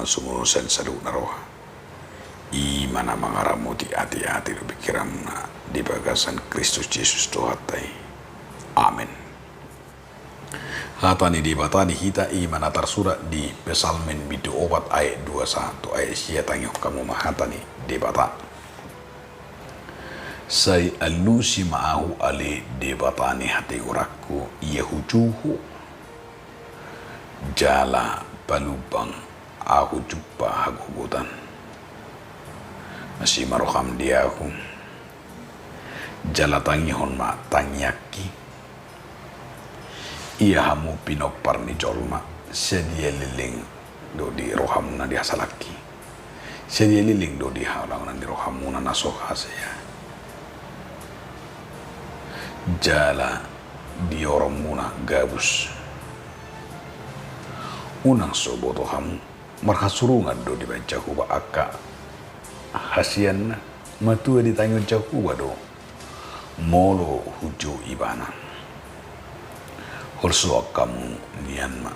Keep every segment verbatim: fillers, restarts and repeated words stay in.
sumurung sian saluhut na roha. I ma na mangaramoti ateate dohot pingkiranmuna di bagasan Kristus Jesus Tuhanta i. Amen. Hata ni Debata di hita i ma na tarsurat di Psalmen bindu opat ayat dua sahat tu ayat sia. Tangihon hamu ma hata ni Debata. Sai alusi ma ahu ale Debata ni hatigoranku, ia hujuhu, jala palumbang ahu jumpa hagogotan. Asi ma roham di ahu, jala tangihon ma tangiangki. Ia hamu pinompar ni jolma, sadia leleng do di rohamuna di hasalangki? Sadia leleng do di hadaonan ni rohamuna na so hasea, jala di oronmuna gabus? Unang so boto hamu, marhasurungan do dibahen Jahowa angka haseanna. Matua ditangihon Jahowa do molo hujou ibana. Holsoan hamu nian ma,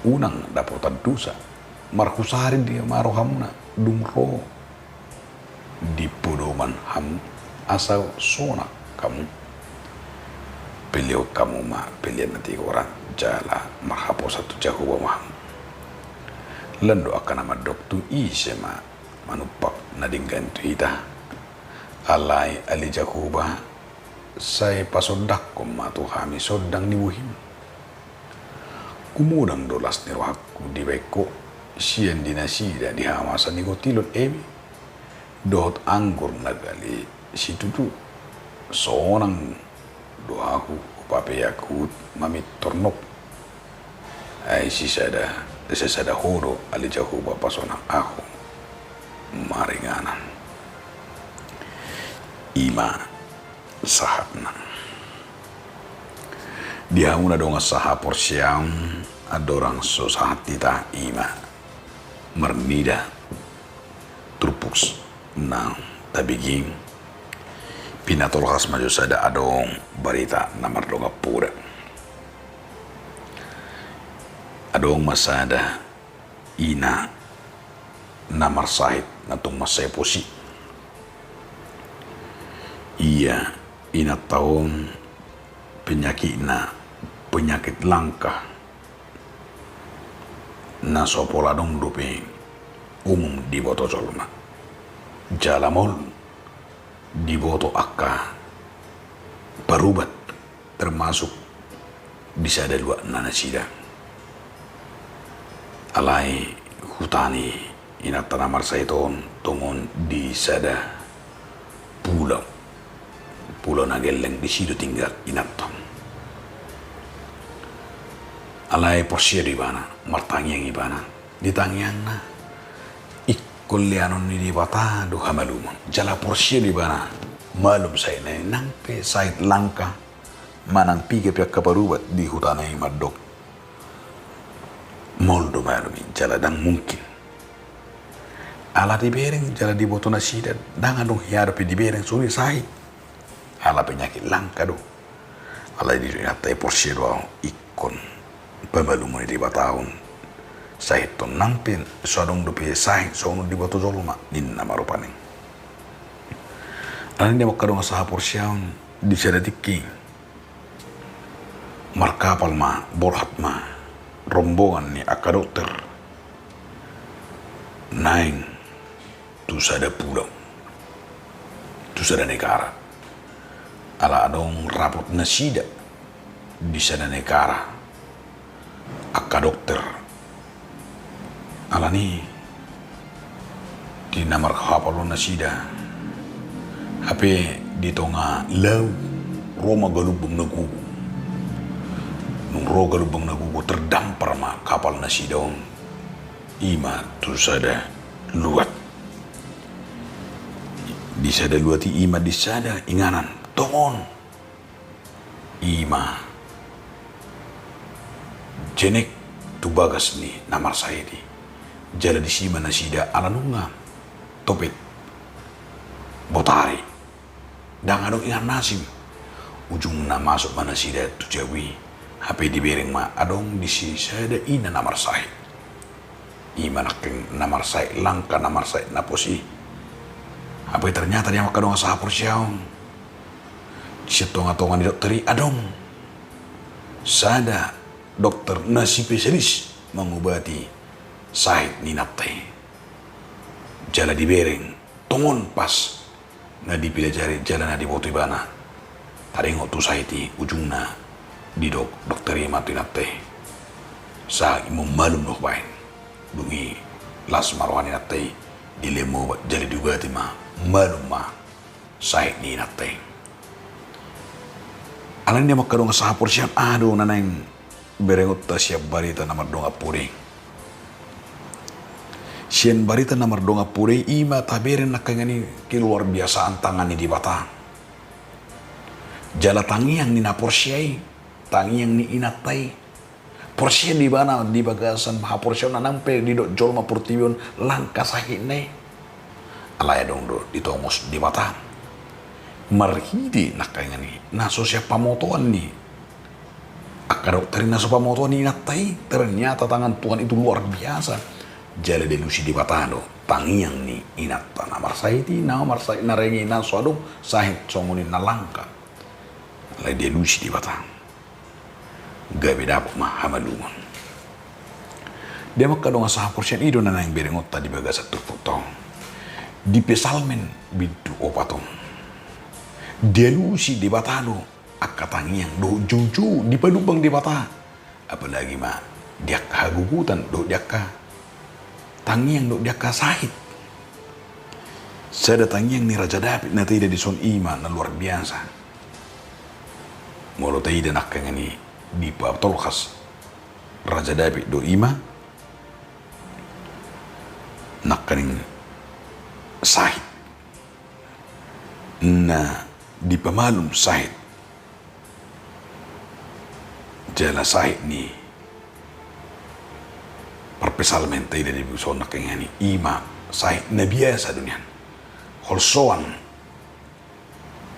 unang dapotan dosa. Marhusari ma rohamuna dung ro di podoman hamu, asa sonang hamu. Pelehon hamu ma pelean na tigoran, jala marhaposan tu Jahowa ma hamu. Lan do angka na mandok, tung ise ma manumpak na denggan tu hita? Alai ale Jahowa, sai pasondangkon ma tu hami sondang ni bohim. Gumodang do las ni rohangku dibahen Ho, sian di nasida di hamamasa ni gotilon eme dohot anggur na gale situtu. Sonang do ahu hupapeak huhut mamintor nop. Ai sisada, sisada Ho do ale Jahowa pasonang ahu maringanan. I ma sahatna. Di hamu na dongan sahaporseaon, andorang so sahat hita i ma marnida turpuk na tabege, pinatolhas ma jo sada adong barita na mardongan poda. Adong ma sada ina na marsahit, na tung mansai posi. Ia inanta on penyakitna penyakit langka, na so pola adong dope umum diboto jolma. Jala maol diboto angka parubat, termasuk di sada luatna nasida. Alai huta ni inanta na marsahit on tongon di sada pulau, pulau na gelleng, disi do tinggal inanta on. Alai porsea do ibana, martangiang ibana. Di tangiangna, ingkon leanon ni Debata do hamalumon. Jala porsea do ibana, malum sahitna i, nang pe sahit langka manang piga pe angka parubat di hutana i mandok maol do malum i, jala ndang mungkin. Ala dibereng jala diboto nasida, ndang adong hea dope dibereng songon i sahit. Ala penyakit langka do. Alai di inanta i porsea do ahu ingkon pamalumon ni Debata on sahit on, nang pe so adong dope sahit songon on diboto jolma, ninna ma rupani. Alani i, angka dongan sahaporseaon, di sada tingki markapal ma, borhat ma rombongan ni angka dokter naeng tu sada pulau, tu sada negara. Ala adong rapot nasida di sada negara angka dokter. Alani i, di na markapal on nasida, hape di tonga laut ro ma galumbang na gogo. Dung ro galumbang na gogo, terdampar ma kapal nasida on, i ma tu sada luat. Di sada luat i, i ma di sada inganan, tongon i ma jenek tu bagas ni na marsahit i. Jala disi ma nasida ala nunga topet botari, ndang adong inganan na asing. Ujungna masuk ma nasida tu jabu i, hape dibereng ma adong disi sada ina na marsahit. I ma nangkin na marsahit langka, na marsahit na pos i. Hape ternyata di angka dongan sahaporseaon, sian tonga-tonga ni dokter i adong sada dokter na spesialis mangubati sahit ni inanta i. Jala dibereng tongon pas na dipelajari jala na diboto ibana. Taringot tu sahit i, ujungna didok dokter i ma tu inanta i: Sahit, malum do hubaen. Dung i las ma roha ni inanta i, dilehon ma obat jala diubati ma, malum ma sahit ni inanta i. Alani i ma angka dongan sahaporseaon, aha do na naeng berengonta sian barita na mardongan poda i? Sian barita na mardongan poda i, i ma tabereng nangkiningan i keluarbiasaan tangan ni Debata. Jala tangiang ni na porsea i, tangiang ni inanta i. Porsea do ibana di bagasan haporseaonna, nang pe didok jolma portibi on langka sahitna i, alai adong do ditongos Debata. Marhite nangkiningan i na so sian pamotoan ni angka dokter i, na so pamotoan ni inanta i, ternyata tangan Tuhan itu luar biasa. Jala dialusi Debata do tangiang ni inanta na marsahit i, na marsahit na renge i, na so adong sahit songon i na langka. Alai dialusi Debata, gabe dapot ma hamalumon. Di ma angka dongan sahaporseaon, i do na naeng berengonta di bagasan turpukta on. Di Psalmen bindu opat on, dialusi Debata do angka tangiang dohot joujou, dipadumbang Debata. Apalagi ma di angka hagogotan dohot di angka tangiang dohot di angka sahit. Sada tangiang ni Raja David na taida dison, i ma na luar biasa. Molo taida nangkiningan i, dipatolhas Raja David do i ma nangkiningan sahit, na dipamalum sahit jala sahit ni parpsalmen taida dison nangkiningan i, i ma sahit na biasa do nian. Holsoan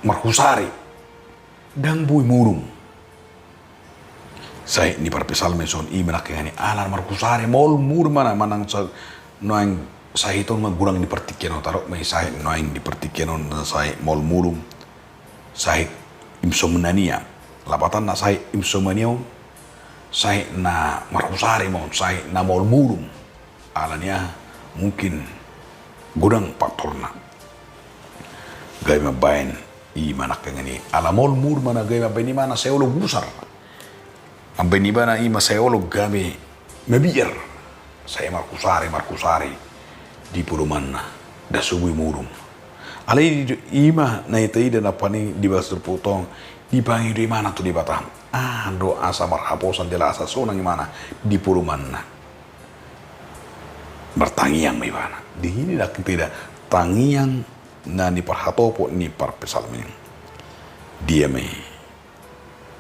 marhusari, ndang boi murum. Sahit ni parpsalmen son i ma nangkiningan i ala marhusari, maol murum ma na, manang sa-, nuaeng sahit on ma godang di partingkian on, taruh ma i sahit nuaeng di partingkian on, sahit maol murum, sahit insomnia. Lapatanna sahit insomnia on, sahit na marhusari ma on, sahit na maol murum. Alani aha? Mungkin godang faktorna. Gabe mambaen i ma nangkiningan i, ala maol murum ma na, gabe mambaen i ma na sai olok gusar. Mambaen ibana i ma sai olok gabe mabiar. Sai marhusari, marhusari di podomanna, ndang so boi murum. Alai i ma na taida na paning di bagasan turpukta on, dipangido ibana tu Debata. Aha do asa marhaposan jala asa sonang ibana di podomanna. Martangiang ma ibana. Di hini nangkin taida tangiang na niparhatopot ni parpsalmen i. Dia ma i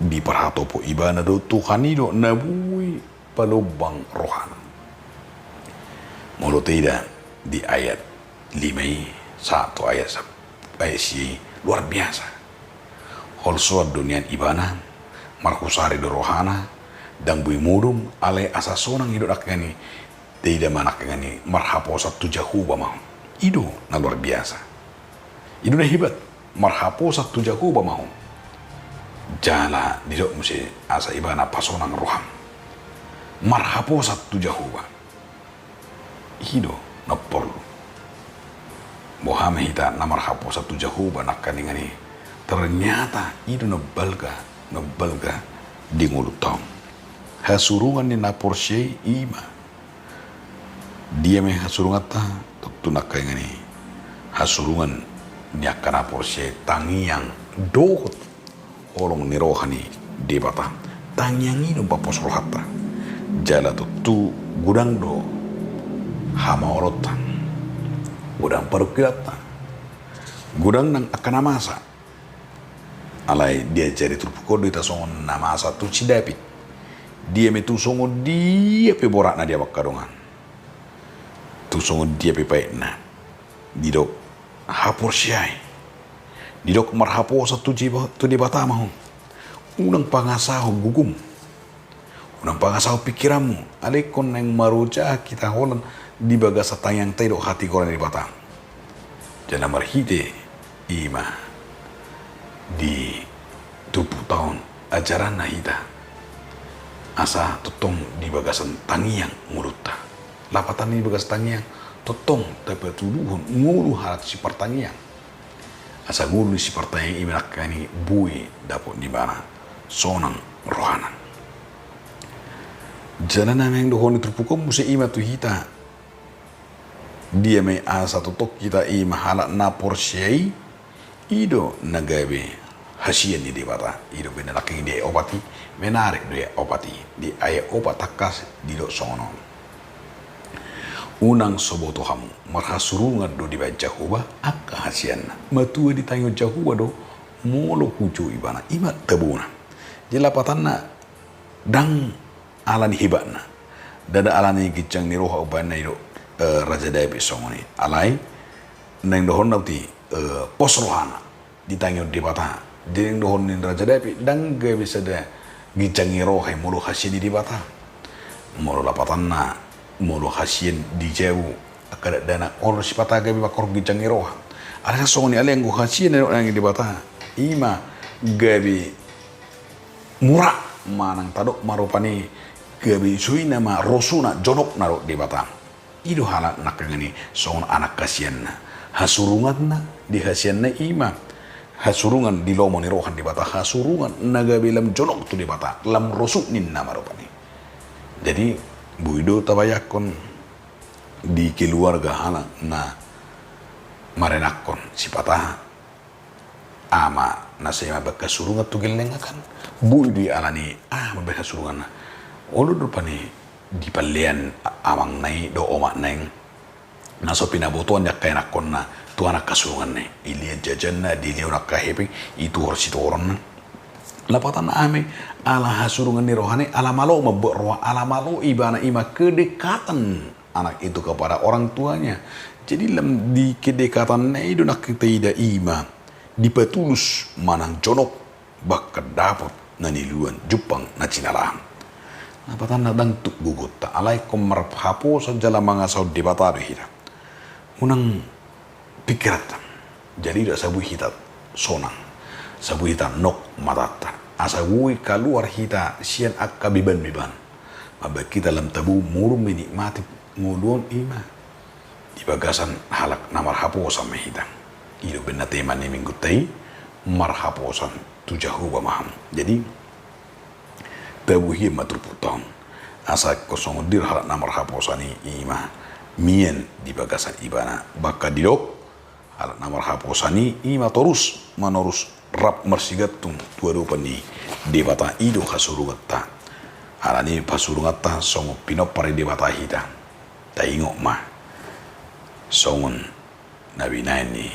diparhatopot ibana do, Tuhan i do na boi palombang rohana. Molo taida di ayat lima i sahat tu ayat sa-, ayat sia i, luar biasa. Holsoan do nian ibana, marhusari do rohana, ndang boi murum, alai asa sonang i do nangkiningan i. Taida ma nangkiningan i, marhaposan tu Jahowa ma on. I do na luar biasa. I do na hebat, marhaposan tu Jahowa ma on. Jala didok muse asa ibana pasonang roham. Marhaposan tu Jahowa. I do na porlu. Boha ma hita na marhaposan tu Jahowa nangkiningan i. Ternyata i do na balga, na balga di ngolunta on. Hasurungan ni na porsea i ma. Dia ma i hasurunganta? Tontu nangkiningan i hasurungan ni angka na porsea i tangiang dohot holong ni roha ni Debata. Tangiang i do pampos rohanta. Jala tontu godang do hamaolonta, godang parungkilanta, godang nang angka na masa. Alai diajari turpuk on do hita songon na masa tu si David. Dia ma i, tung songon dia pe boratna, dia ma angka dongan, tung songon dia pe paitna, didok haporseai, didok marhaposan tu Jiba-, tu Debata ma ho. Unang pangasahon gogom. Unang pangasahon pingkiranmu, alai ingkon naeng marojahan hita holan di bagasan tangiangta i dohot hatigoran ni Debata. Jala marhite i ma di turpukta on ajaranna hita, asa tongtong di bagasan tangiang ngolunta. Lapatanna di bagasan tangiang, tongtong tapatuduhon ngolu halak sipartangiang. Asa ngolu ni sipartangiang i ma nangkaning boi dapot ni ibana sonang rohana. Jala na naeng dohonon ni turpuk on muse i ma tu hita, dia ma i asa tongtong hita i ma halak na porsea i, i do na gabe hasian ni Debata. I do umbahen na nangkin di ayat opat i, menarik do ayat opat i. Di ayat opat tangkas didok songon on: Unang so boto hamu, marhasurungan do dibahen Jahowa angka hasianna. Matua ditangihon Jahowa do molo hujou ibana, i ma tabona. Jadi lapatanna ndang ala ni hebatna, ndada ala ni ginjang ni roha umbahen na didok, eh, Raja Daud songon i. Alai naeng dohononna uti, eh, pos rohana ditangihon Debata. Jadi naeng dohonon ni Raja Daud ndang gabe sada ginjang ni roha i molo hasian di Debata. Molo lapatanna, molo hasian di jabu angka dakdanak, olo sipata gabe mangkorhon ginjang ni roha. Alai songon i, alai anggo hasian na didok nang di Debata, i ma gabe mura manang tadok ma rupani gabe sui nama rosuna, jonokna dohot Debata. I do halak nangkaning i songon anak hasianna. Hasurunganna di hasianna i ma hasurungan di lomo ni roha ni Debata, hasurungan na gabe lam jonok tu Debata, lam rosu ninna ma rupani. Jadi boi do tabayangkon di keluarga halak na marenakkon, sipata aha ma na sai mambahen hasurungan tu gellengna kan. Boi do i ala ni aha mambahen hasurunganna. Olo do rupani dipallean amangna i dohot omakna i na so pinabotoan ni angka anakkonna tu anak hasurunganna i. Dilehon jajanna, dilehon angka hepeng, ituhor sitoronna. Lapatanna aha ma i? Ala hasurungan ni rohana i, ala malo mambuat roha, ala malo ibana i ma kedekatan anak itu kepada orang tuanya. Jadi lam di kedekatanna i do nangkin taida i ma dipatulus manang jonok, bahkan dapot na niluluan, jumpang na jinalahan. Lapatanna ndang tuk gogonta, alai ingkon marhaposan jala mangasahon Debata do hita. Unang pingkiranta. Jadi do asa boi hita sonang, asa boi hita nok matanta, asa boi kaluar hita sian angka beban-beban. Mambahen hita lam tabo modom menikmati ngolu on i ma di bagasan halak na marhaposan ma hita. I do umbahen na tema ni minggunta i, marhaposan tu Jahowa ma hamu. Jadi tabo hian ma turpukta on. Asa ingkon songon dia do halak na marhaposan i, i ma mian di bagasan ibana. Bahkan didok halak na marhaposan i, i ma torus manorus rap marsigantung tu adopan ni Debata. I do hasurunganta. Ala ni hasurunganta songon pinompar ni Debata hita. Taingot ma songon na binahen ni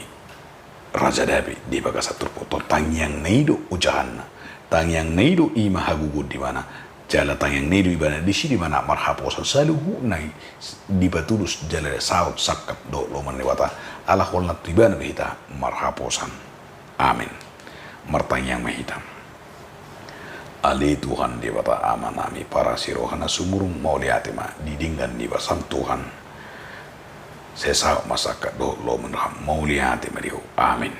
Raja Daud di bagasan turpukta on, tangiangna i do ojahanna. Tangiangna i do i ma hagogoon ni ibana. Jala tangiangna i do ibana disi do ibana marhaposan saluhutna i dipatulus jala saut sangkap dohot lomo ni Debata. Ala holan tu ibana do hita marhaposan. Amen. Martangiang ma hita. Ale Tuhan Debata Amanami, parasi roha na sumurung, mauliate ma di denggan ni basaM Tuhan. Sai saut ma sangkap dohot lomo ni rohaM, mauliate ma di Ho. Amen.